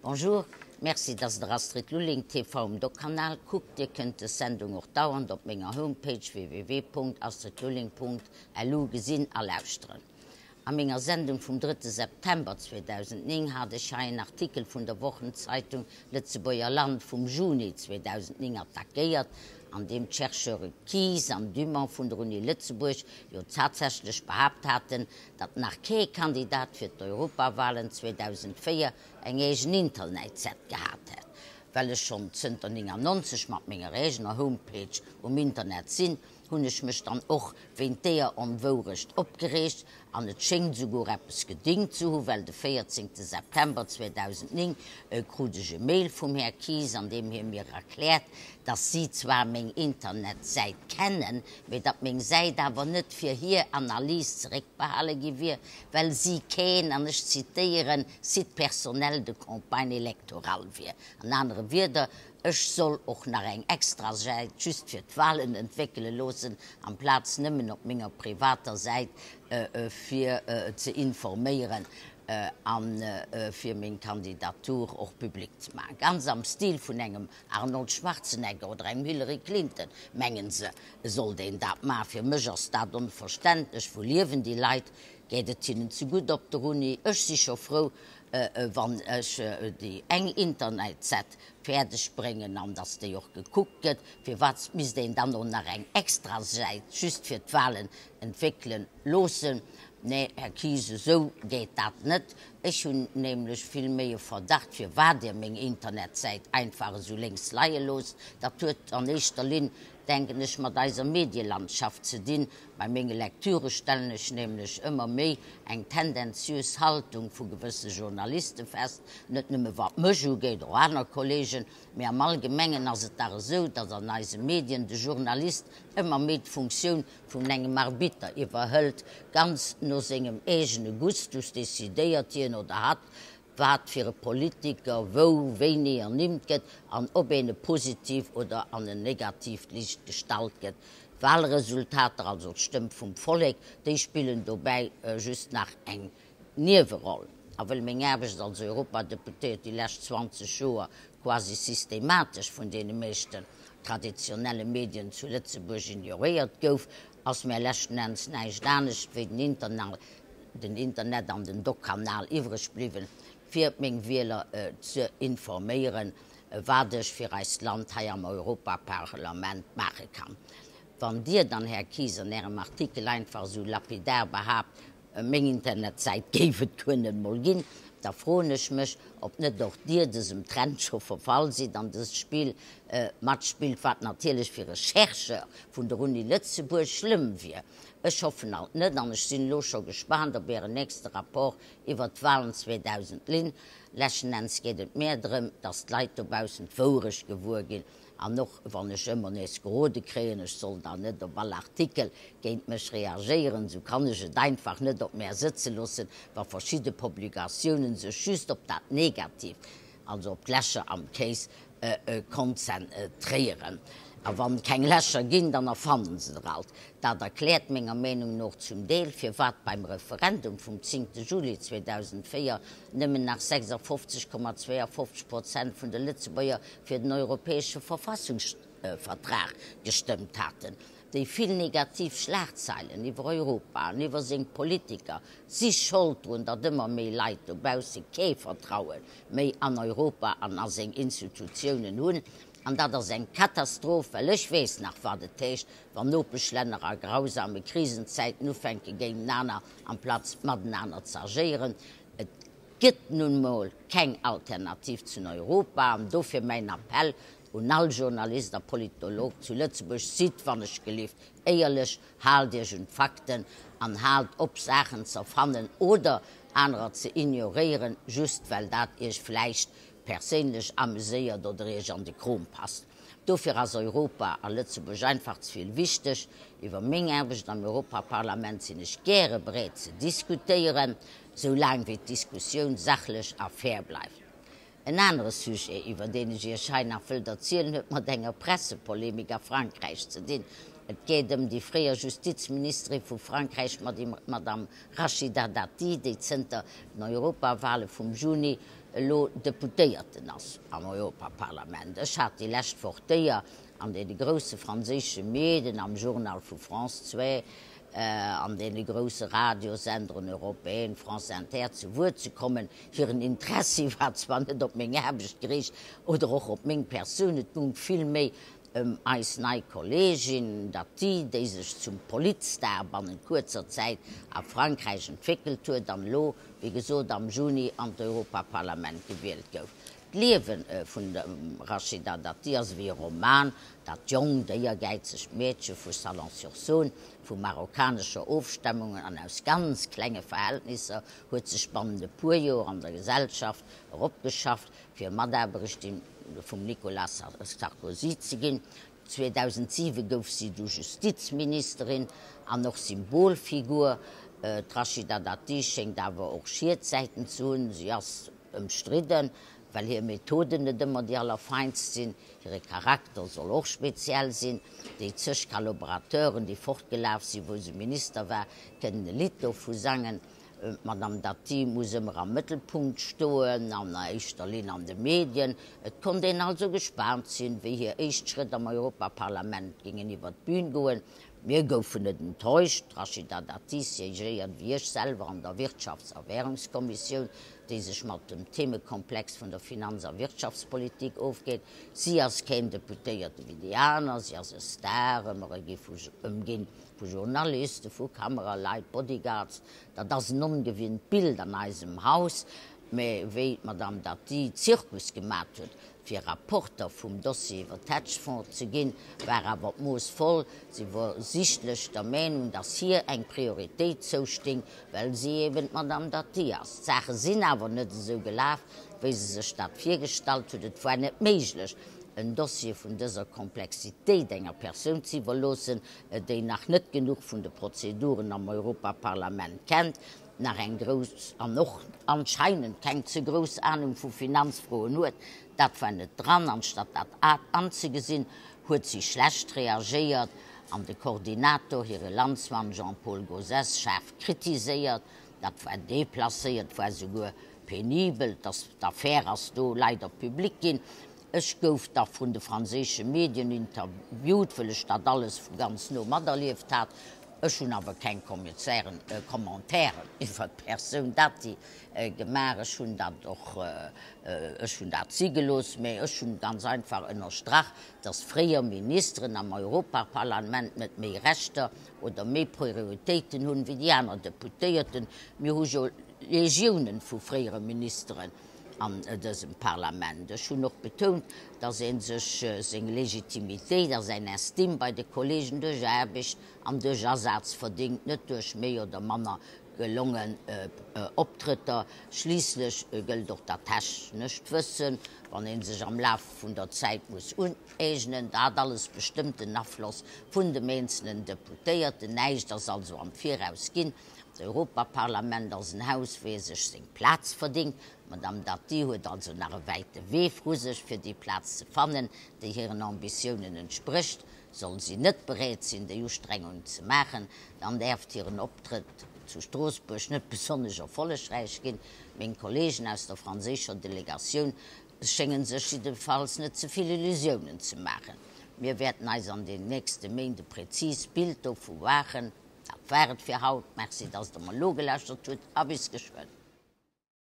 Bonjour, merci dass der Astrid Lulling TV um Doc-Kanal kuckt. Dir kënnt des Sendung och dauernd op menger Homepage www.astridlulling.lu gesinn a lauschteren. A menger Sendung vum drëtte September 2009 hat ech hei en Artikel vun der Wochenzeitung Lëtzebuerger Land vum Juni 2009 attackéiert, an deem d'Chercheure Kies an Dumont vun der Uni Lëtzebuerg jo tatsächlech behaapt haten, datt nach kee Kandidat fir d'Europawalen 2004 eng eegen Internetsäit gehat hätt. Well ech schonn zënter 99 mat menger eegener Homepage um Internet sinn, hunn ech mech dann och wéint deeër Onwourecht opgereegt an et schéngt esouguer eppes gedingt ze hu well de 14 September 2009 krut ech e Mail vum Här Kies an deem hie mir erkläert, datt si zwar meng Internetsäit kennen, mee datt meng Säit awer net fir hir Analys zeréckbehale gi wier, well si keen, an ech zitéieren, site personnel de campagne électorale wier. An anere Wierder, ech soll och nach eng extra Säit just fir d'Wahlen entwéckele loossen, amplaz nëmmen op menger privater Säit fir ze informéieren a fir meng Kandidatur och public ze maachen. Ganz am Stil vun engem Arnold Schwarzenegger oder engem Hillary Clinton, mengen se, sollt een dat maachen. Fir mech ass dat onverständlech. Wou liewen déi Leit? Geet et hinnen ze gutt op der Uni? Ech si scho frou, wann ech déi eng Internetsätt fäerdeg bréngen an datt déi och gekuckt gëtt. Firwat misst een dann och nach eng extra Säit just fir d'Wahlen entwéckelen loossen? Nee, Här Kies, esou geet dat net. Ech hunn nämlech vill méi e Verdacht, firwat Dir meng Internetsäit einfach esou lénks leie loosst. Dat huet an éischter Linn, denken ech, mat eiser Medielandschaft ze dinn. Bei menge Lektüre stellen ech nämlech ëmmer méi eng tendenziös Haltung vu gewësse Journaliste fest, net nëmme wat mech ugeet, och aner Kollegen, mee am Allgemengen ass et dach esou, datt an eise Medien de Journalist ëmmer méi d'Funktioun vun engem Arbitter iwwerhëlt, ganz no sengem eegene Gustus decidéiert hien oder hatt, wat fir e Politiker wou wéini ernimmt gëtt an ob een e positiv oder an en negatiivt Liicht gestallt gëtt. D'Wahlresultater, also d'Stëmm vum Vollek, déi spillen dobäi just nach eng Nieweroll. A wëll meng Aarbecht als Europadeputéiert déi lescht 20 Joer quasi systematesch vun deene meeschten traditionelle Medien zu Lëtzebuerg ignoréiert gouf, ass mär leschten Enns näischt anescht wéi den Internet an den Doc-Kanal iwwreg bliwwen, fir meng Wieler ze informéieren, wat ech fir eist Land hei am Europaparlament maache kann. Wann Dir dann, Här Kies, an Ärem Artikel einfach esou lapidar behaapt, Meng Internetsäit géif et guer net mol ginn. Da froen ech mech, ob net och Dir dësem Trend scho verfall sidd an dëst Spill matspillt, wat natierlech fir e Chercheur vun der Uni Lëtzebuerg schlëmm wier. Ech hoffen alt net an ech sinn elo scho gespaant op Ären nächste Rapport iwwert d'Wahlen 2000. Leschten Enns geet et mär drëm, dass d'Leit dobaussen d'Wourecht gewuer ginn. An och wann ech ëmmer nees gerode kréien, ech soll da net op all Artikel géint mech reagéieren, sou kann ech et einfach net op mär sëtze loossen, wa verschidde Publikatiounen sech just op dat Negatiivt, also op d'Lächer am Kéis, konzentréieren. A wann keng Lächer ginn, dann erfannen se der alt. Dat erkläert menger Meenung no zum Deel, firwat beim Referendum vum 10 Juli 2004 nëmmen nach 56,52 Prozent vun de Lëtzebuerger fir den europäesche Verfassungsvertrag gestëmmt haten. Déi vill negativ Schlagzeilen iwwer Europa an iwwer seng Politiker si Schold drun, datt ëmmer méi Leit dobausse kee Vertraue méi an Europa an a seng Institutiounen hunn. An dat ass eng Katastroph, well ech weess nach, wat et heescht, wann Nopeschlänner a grausame Krisenzäiten ufänke géintenaner amplaz matenaner ze agéieren. Et gëtt nun mol keng Alternativ zun Europa an dofir mäin Appell un all Journalist a Politolog zu Lëtzebuerg, Sidd wannechgelift éierlech, haalt Iech un d'Fakten an haalt op Saachen z'erfannen oder anerer ze ignoréieren, just well dat Iech vläicht perséinlech ameséiert oder Iech an de Krom passt. Dofir ass Europa a Lëtzebuerg einfach ze vill wichteg. Iwwer meng Aarbecht am Europaparlament sinn ech gäre bereet ze diskutéieren, sou laang wéi d'Diskussioun sachlech a fair bleift. En anere Sujet, iwwer deen ech Iech hei nach wëllt erzielen, huet mat enger Pressepolemik a Frankräich ze dinn. Et geet ëm déi fréier Justizministerin vu Frankräich, d'Madame Rachida Dati, déi zënter den Europawale vum Juni elo Deputéierten ass am Europaparlament. Ech hat déi lescht Woch d'Éier, an deene grousse franséische Medien, am Journal vu France 2, an deene grousse Radiosenderen Europe 1, France Inter, zu Wuert ze kommen. Hiren Interessi war zwar net op meng Aarbecht geriicht oder och op meng Persoun, et gung vill méi ëm eis nei Kolleegin Dati, déi sech zum Politstar bannent kuerzer Zäit a Frankräich entwéckelt huet an elo, wéi gesot, am Juni an d'Europaparlament gewielt gouf. D'Liewe vun dem Rachida Dati ass ewéi e Roman. Dat jonkt, éiergäizegt Meedche vu Salon-sur-Saône, vu marokkanescher Ofstammung an aus ganz klenge Verhältnisser, huet sech bannent e puer Joer an der Gesellschaft eropgeschafft, fir Mataarbechterin vum Nicolas Sarkozy ze ginn. 2007 gouf si du Justizministerin an och Symbolfigur. D'Rachida Dati schéngt awer och Schietsäiten ze hunn. Si ass ëmstridden, well hir Methoden net ëmmer déi allerfeinst sinn. Hire Charakter soll och speziell sinn. Déi zeg Collaborateuren, déi fortgelaf sinn, wou se Minister war, kënnen e Lidd dovu sangen. D'Madame Dati muss ëmmer am Mëttelpunkt stoen, an éischter Linn an de Medien. Et konnt een also gespaant sinn, wéi hir éischt Schrëtt am Europaparlament gingen iwwer d'Bün goen. Mir goufen net enttäuscht. D'Rachida Dati siégéiert wéi ech selwer an der Wirtschafts a Währungskommissioun, déi sech mat dem Themekomplex vun der Finanz a Wirtschaftspolitik ofgeet. Si ass keen Deputéierte wéi déi aner, si ass e Star, ëmmer ëmginn vu Journalisten, vu Kameraleit, Bodyguards. Dat ass en ongewinnt Bild an eisem Haus. Mä wéi d'Madame Dati Zirkus gemat huet, fir Rapporter vum Dossier iwwer d'Hedgefonds ze ginn, war awer d'Mooss voll. Si wor sichtlech der Meenung, datt hir eng Prioritéit zousting, well si eben d'Madame Dati ass. D'Saache sinn awer net esou gelaf, wéi se sech dat virgestallt huet. Et war net méiglech, en Dossier vun dëser Komplexitéit enger Persoun ze iwwerloossen, déi nach net genuch vun de Prozeduren am Europaparlament kennt, nach eng grouss an och anscheinend keng ze grouss Anung vu Finanzfroen huet. Dat war net dran. Anstatt dat anzegesinn, huet si schlecht reagéiert an de Koordinator, hire Landsmann Jean-Paul Gauzès, schaarf kritiséiert. Dat war deplacéiert, war souguer penibel. D'Affär ass do leider public ginn. Ech gouf da vun de franséische Medien interviewt, wëll ech dat alles vu ganz no materlieft hat. Ech hunn awer keng Commentairen iwwer d'Persoun Dati gemaach. Ech hunn dat och, ech hunn dat si gelooss, mä ech hunn ganz einfach ënnerstrach, datt fréier Ministeren am Europaparlament net méi Rechter oder méi Prioritéiten hunn, wéi déi aner Deputéierten. Mir hu jo Legiounen vu fréiere Ministeren an dësem Parlament. Ech hunn och betount, dass ee sech seng Legitimitéit a säin Estime bei de Kollegen duerch Aarbecht an duerch Asaz verdéngt, net duerch méi oder manner gelongen Optrëtter. Schliisslech gëllt och dat technescht Wëssen, wann ee sech am Laf vun der Zäit muss uneegnen. Dat alles bestëmmt den Afloss vun dem eenzelen Deputéierten. Näischt ass also am Viraus ginn. D'Europaparlament ass en Haus, wou ee sech seng Plaz verdingt. D'Madame Dati huet also nach e wäite Wee vru sech, fir déi Plaz ze fannen, déi hiren Ambitiounen entsprécht. Soll si net bereet sinn, déi Ustrengung ze maachen, dann däerft hiren Optrëtt zu Stroossbuerg net besonnesch erfollegräich ginn. Meng Kollegen aus der franséischer Delegatioun schénge sech jiddefalls net ze vill Illusiounen ze maachen. Mir wäerten eis an den nächste Méint e präzist Bild dovu maachen. Dat war et fir haut. Merci, dass der mer nogelauschtert hutt a bis geschwënn.